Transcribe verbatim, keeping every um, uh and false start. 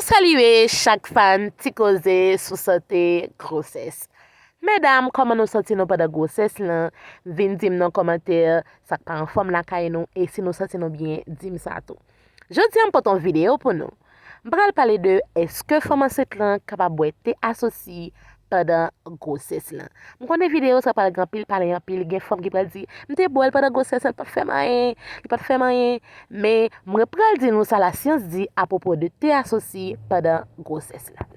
Salye chak fan Ti Koze sou sante gwosès. Medam, kòman nou santi nou pandan gwosès lan? Vin di m nan kòmantè sa k pa anfòm lakay nou, e si nou santi nou byen, di m sa tou. Jodi a, m pote yon videyo pou nou. M pral pale de èske fanm ansent lan kapab bwè te asosi pandan gwosès lan. M konnen videyo sa pral gen anpil pale, anpil, gen fanm ki pral di, "M te bwè l pandan gwosès lan, li pa t fè m anyen, li pa t fè m anyen." Men, mwen pral di nou sa lasyans di apwopo de te asosi pandan gwosès la.